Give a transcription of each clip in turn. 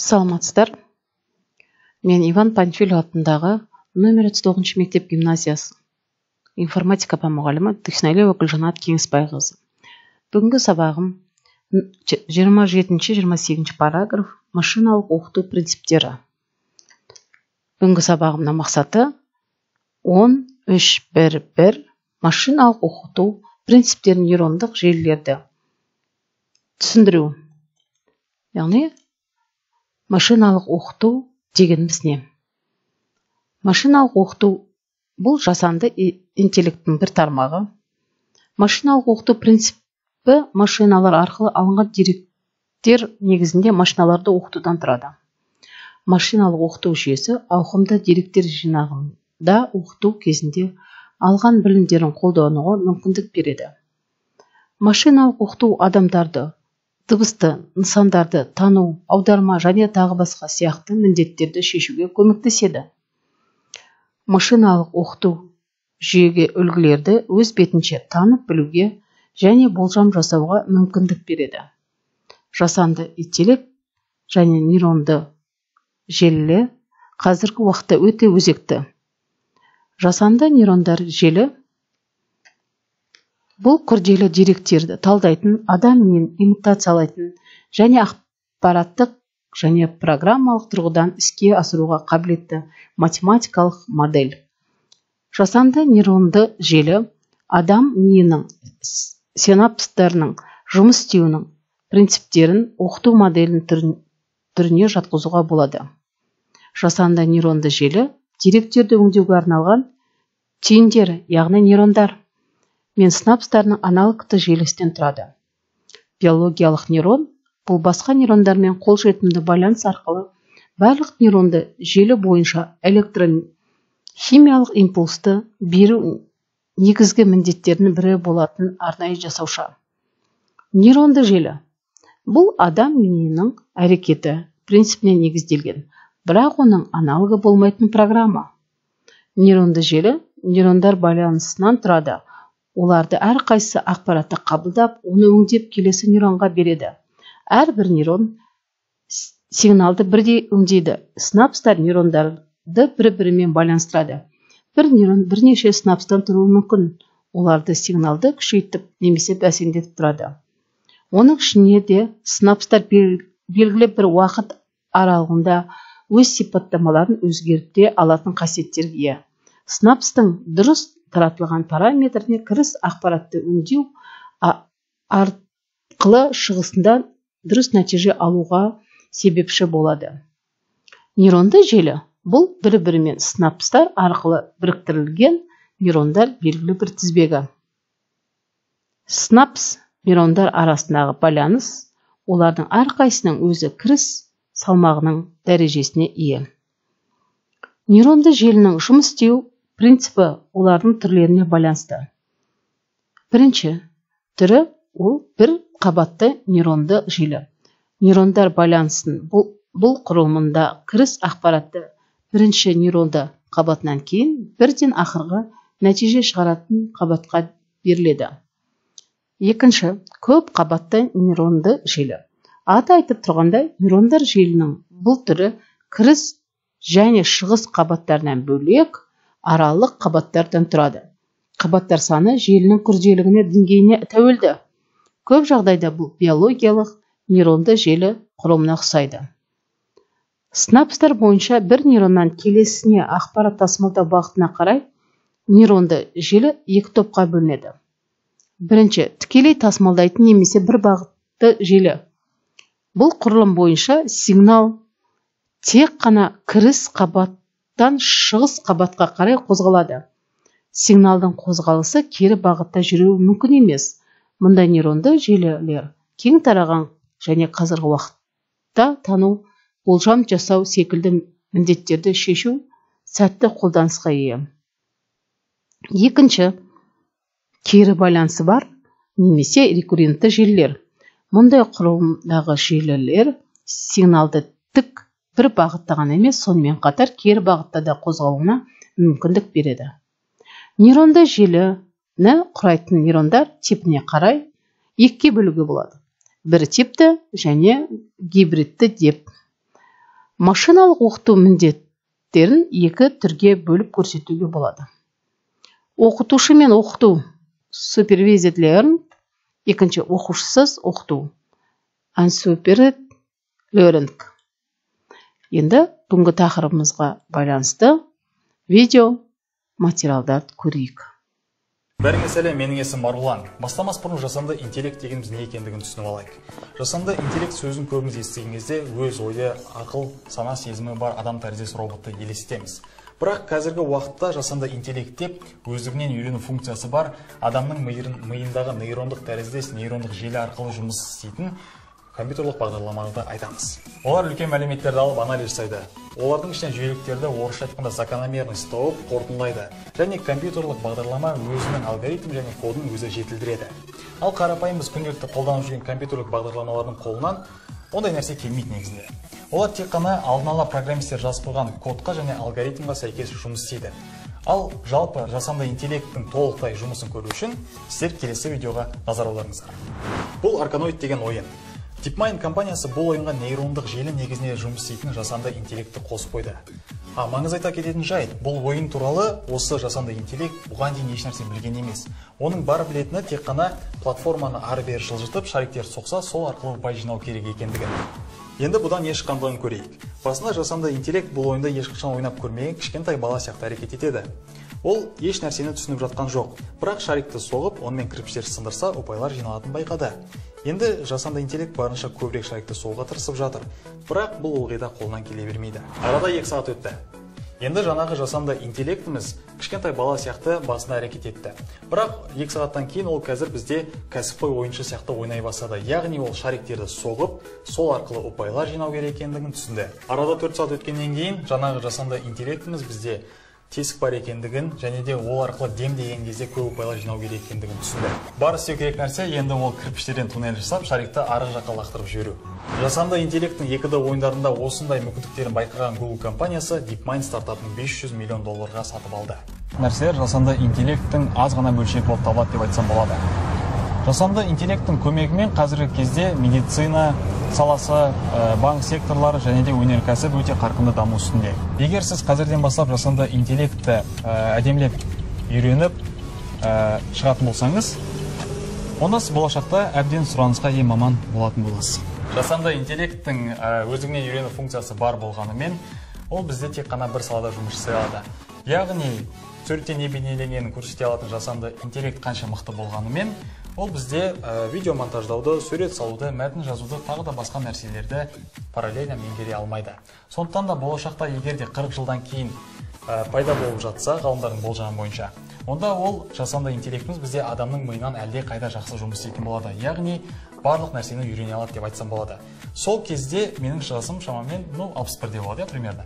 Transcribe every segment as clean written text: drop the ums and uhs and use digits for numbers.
Саламатсыздар. Мен Иван Панфилов атындағы нөмір 39 мектеп гимназиясы информатика пән мұғалімі Дүйсеналиева Гүлжанат Кеңесбайқызы. Бүгінгі сабағым 27-28 параграф машиналық оқыту принциптері. Бүгінгі сабағымның мақсаты 10.3.1.1 машиналық оқыту принциптерін нейрондық желілерді түсіндіру. Яғни машиналық оқыту дегеніміз не? Машиналық оқыту бұл жасанды интеллекттің бір тармағы. Машиналық оқыту принципі машиналар арқылы алынған деректер негізінде машиналарды оқытудан тұрады. Машиналық оқыту жүйесі ауқымды деректер жинағында оқыту кезінде алған білімдерін қолдануға мүмкіндік береді. Машиналық оқыту адамдарды, дыбысты, нысандарды тану, аударма және тағы басқа сияқты міндеттерді шешуге көмектеседі. Машиналық оқыту жүйеге үлгілерді өз бетінше танып білуге және болжам жасауға мүмкіндік береді. Жасанды интеллект және нейронды желілер қазіргі уақытта өте өзекті. Жасанды нейрондар желі бұл күрделі деректерді талдайтын, адам миын имитациялайтын және ақпараттық және программалық тұрғыдан іске асыруға қабілетті математикалық модель. Жасанды нейронды желі адам миының синапстарының жұмыс істеуінің принциптерін оқыту моделін түріне жатқызуға болады. Жасанды нейронды желі деректерді өңдеуге арналған түйіндер, яғни нейрондар мен синапстарының аналогты желісінен тұрады. Биологиялық нейрон бұл басқа нейрондармен қолжетімді байланыс арқылы барлық нейронды желі бойынша электрохимиялық импульсті беру негізгі міндеттерінің бірі болатын арнайы жасауша. Нейронды желі бұл адам миының әрекеті принципіне негізделген, бірақ оның аналогы болмайтын программа. Нейронды желі нейрондар байланысынан тұрады. Оларды әрқайсысы ақпаратты қабылдап, оны өңдеп келесі нейронға береді. Әрбір нейрон сигналды бірдей өңдейді. Синапстар нейрондарды бір-бірімен байланыстырады. Бір нейрон бірнеше синапстан тұруы мүмкін. Оларды сигналды күшейтіп немесе бәсеңдетіп тұрады. Оның ішінде де синапстар белгілі бір уақыт аралығында өз сипаттамаларын өзгерте алатын қасиеттерге ие. Синапстың дұрыс таратылған параметріне кіріс ақпаратты өңдеу арқылы шығысында дұрыс нәтиже алуға себепші болады. Нейронды желі бұл бір-бірімен синапстар арқылы біріктірілген нейрондар белгілі бір тізбегі. Синапс нейрондар арасындағы байланыс олардың әрқайсысының өзі кіріс салмағының дәрежесіне ие. Нейронды желінің жұмыс істеу принципі олардың түрлеріне байланысты. Бірінші түрі ол бір қабатты нейронды желі. Нейрондар байланысын бұл құрылымында кіріс ақпаратты бірінші нейронды қабатынан кейін бірден ақырғы нәтиже шығаратын қабатқа беріледі. Екінші, көп қабатты нейронды желі. Аты айтып тұрғандай, нейрондар желінің бұл түрі кіріс және шығыс қабаттарынан бөлек аралық қабаттардан тұрады. Қабаттар саны желінің күрделілігіне деңгейіне тәуелді. Көп жағдайда бұл биологиялық нейронды желі құрылымына ұқсайды. Синапстар бойынша бір нейроннан келесіне ақпарат тасымалдау бағытына қарай нейронды желі екі топқа бөлінеді. Бірінші, тікелей тасымалдайтын немесе бір бағытты желі. Бұл құрылым бойынша сигнал тек қана кіріс қабаттан шығыс қабатқа қарай қозғалады. Сигналдың қозғалысы кері бағытта жүруі мүмкін емес. Мұндай нейронды желілер кең тараған және қазіргі уақытта тану, болжам жасау секілді міндеттерді шешу сәтті қолданысқа ие. Екінші, кері байланысы бар немесе рекуррентті желілер. Мұндай құрылымдағы желілер сигналды тік бір бағытта ғана емес, сонымен қатар кері бағытта да қозғалуына мүмкіндік береді. Нейронды желіні құрайтын нейрондар типіне қарай екіге бөлуге болады. Бір типті және гибридті деп. Машиналық оқыту міндеттерін екі түрге бөліп көрсетуге болады. Оқытушымен оқыту supervised learning, екінші оқушысыз оқыту unsupervised learning. Енді бүгінгі тақырыбымызға байланысты видео материалдарды көрейік. Бәріңе сәлем, менің есімім Марғұлан. Бастамас бұрын жасанды интеллект дегеніміз не екендігін түсініп алайық. Жасанды интеллект сөзін көбіміз естіген кезде өз ойы, ақыл, сана сезімі бар адам тәріздес роботты елестетеміз. Бірақ қазіргі уақытта жасанды интеллект деп өздігінен үйрену функциясы бар адамның миындағы нейрондық тәріздес нейрондық желі арқылы жұмыс істейтін компьютерлік бағдарламаларды айтамыз. Олар үлкен мәліметтерді алып анализ жасайды. Олардың ішінен жүйеліктерді орысша айтқанда закономерность тауып қорытындылайды. Және компьютерлік бағдарлама өзінің алгоритм және кодын өзі жетілдіреді. Ал қарапайым біз күнделікті қолданып жүрген компьютерлік бағдарламалардың қолынан ондай нәрсе келмейді негізінде. Олар тек қана алдын ала программистер жазып қойған кодқа және алгоритмға сәйкес жұмыс істейді. Ал жалпы жасанды интеллекттің толықтай жұмысын көру үшін сіздер келесі видеоға назар аударыңыздар. Бұл Arkanoid деген ойын. DeepMind компаниясы бұл ойынға нейрондық желі негізінде жұмыс істейтін жасанды интеллектті қосып қойды. Маңыз айта кететін жайт, бұл ойын туралы осы жасанды интеллект бұған дейін ешнәрсе білген емес. Оның бар білетіні тек қана платформаны ары-бері жылжытып, шариктер соқса, сол арқылы ұпай жинау керек екендігі. Енді бұдан не шыққандығын көрейік. Басында жасанды интеллект бұл ойында ешқашан ойнап көрмеген кішкентай бала сияқты әрекет етеді. Ол еш нәрсені түсініп жатқан жоқ, бірақ шарикті соғып, онымен кірпіштер сындырса, ұпайлар жиналатынын байқады. Енді жасанды интеллект барынша көбірек шарикті соғуға тырысып жатыр, бірақ бұл ылғи да қолынан келе бермейді. Арада 2 сағат өтті. Енді жаңағы жасанды интеллектіміз кішкентай бала сияқты басында әрекет етті. Бірақ 2 сағаттан кейін ол қазір бізде кәсіпқой ойыншы сияқты ойнай бастады. Яғни ол шариктерді соғып, сол арқылы ұпайлар жинау керек екендігін түсінді. Арада 4 сағат өткеннен кейін жаңағы жасанды интеллектіміз бізде тесік бар екендігін және де ол арқылы дем деген кезде көп ұпайлар жинау керек екендігін түсінді. Бар істеу керек нәрсе енді ол кірпіштерден туннель жасап, шарикті арғы жаққа лақтырып жіберу. Жасанды интеллекттің 2D ойындарында осындай мүмкіндіктерін байқаған Google компаниясы DeepMind стартапын 500 миллион долларға сатып алды. Нәрселер жасанды интеллекттің аз ғана бөлшегі болып табылады деп айтсам болады. Жасанды интеллекттің көмегімен қазіргі кезде медицина саласы, банк секторлары және де өнеркәсіп өте қарқынды даму үстінде. Егер сіз қазірден бастап жасанды интеллектті әдемілеп үйреніп шығатын болсаңыз, онда сіз болашақта әбден сұранысқа ие маман болатын боласыз. Жасанды интеллекттің өздігінен үйрену функциясы бар болғанымен, ол бізде тек қана бір салада жұмыс жасай алады. Яғни суретте не бейнеленгенін көрсете алатын жасанды интеллект қанша мықты болғанымен, ол бізде видео монтаждауды, сурет салуды, мәтін жазуды, тағы да басқа нәрселерді параллельно меңгере алмайды. Сондықтан да болашақта егер де 40 жылдан кейін пайда болып жатса, ғалымдардың болжамы бойынша, онда ол жасанды интеллектіміз бізде адамның миынан әлде қайда жақсы жұмыс істейтін болады. Яғни барлық нәрсені үйрене алады деп айтсам болады. Сол кезде менің жасым шамамен 61-де болады, примерно.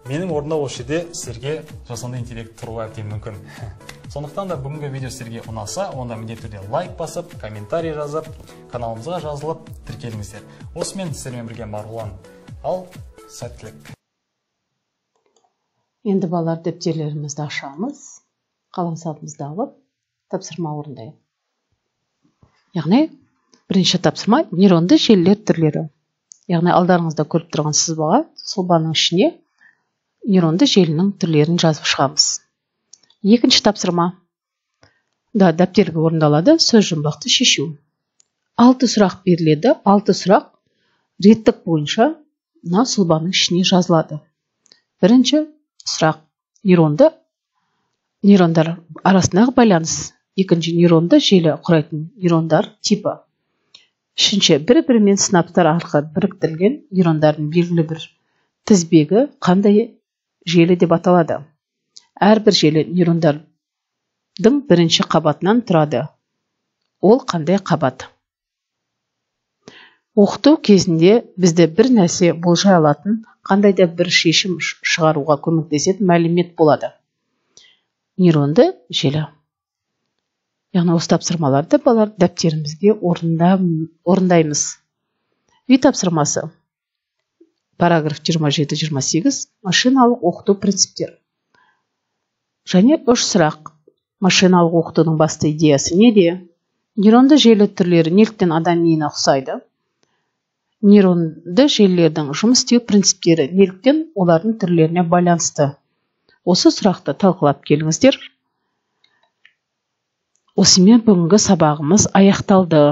Менің орнымда осы жерде сіздерге жасанды интеллект тұруы әбден мүмкін. Сондықтан да бүгінгі видео сіздерге ұнаса, онда міндетті түрде лайк басып, комментарий жазып, каналымызға жазылып, тіркеліңіздер. Осымен сіздермен бірге Марғұлан. Ал сәттілік. Енді балалар дәптерлерімізді ашамыз, қаламсабымызды алып, тапсырма орындайық. Яғни бірінші тапсырма нейронды желілер түрлері. Яғни алдарыңызда көріп тұрған сызбаға, сұлбаның ішіне нейронды желінің түрлерін жазып шығамыз. Екінші тапсырма да дәптерге орындалады, сөз жұмбақты шешу. 6 сұрақ беріледі, 6 сұрақ реттік бойынша мына сұлбаның ішіне жазылады. Бірінші сұрақ нейрондар арасындағы байланыс. Екінші нейронды желі құрайтын нейрондар типі. Үшінші бір-бірімен синаптар арқылы біріктірілген нейрондардың белгілі бір тізбегі қандай желі деп аталады. Әрбір желі нейрондардың бірінші қабатынан тұрады. Ол қандай қабат? Оқыту кезінде бізді бір нәрсе болжай алатын, қандай да бір шешім шығаруға көмектесетін мәлімет болады. Нейронды желі. Яғни осы тапсырмаларды балалар дәптерімізге орындаймыз. Үй тапсырмасы. Параграф 27-28 машиналық оқыту принциптері. Және 3 сұрақ. Машиналық оқытудың басты идеясы неде? Нейронды желі түрлері неліктен адам миына ұқсайды? Нейронды желілердің жұмыс істеу принциптері неліктен олардың түрлеріне байланысты? Осы сұрақты талқылап келіңіздер. Осымен бүгінгі сабағымыз аяқталды.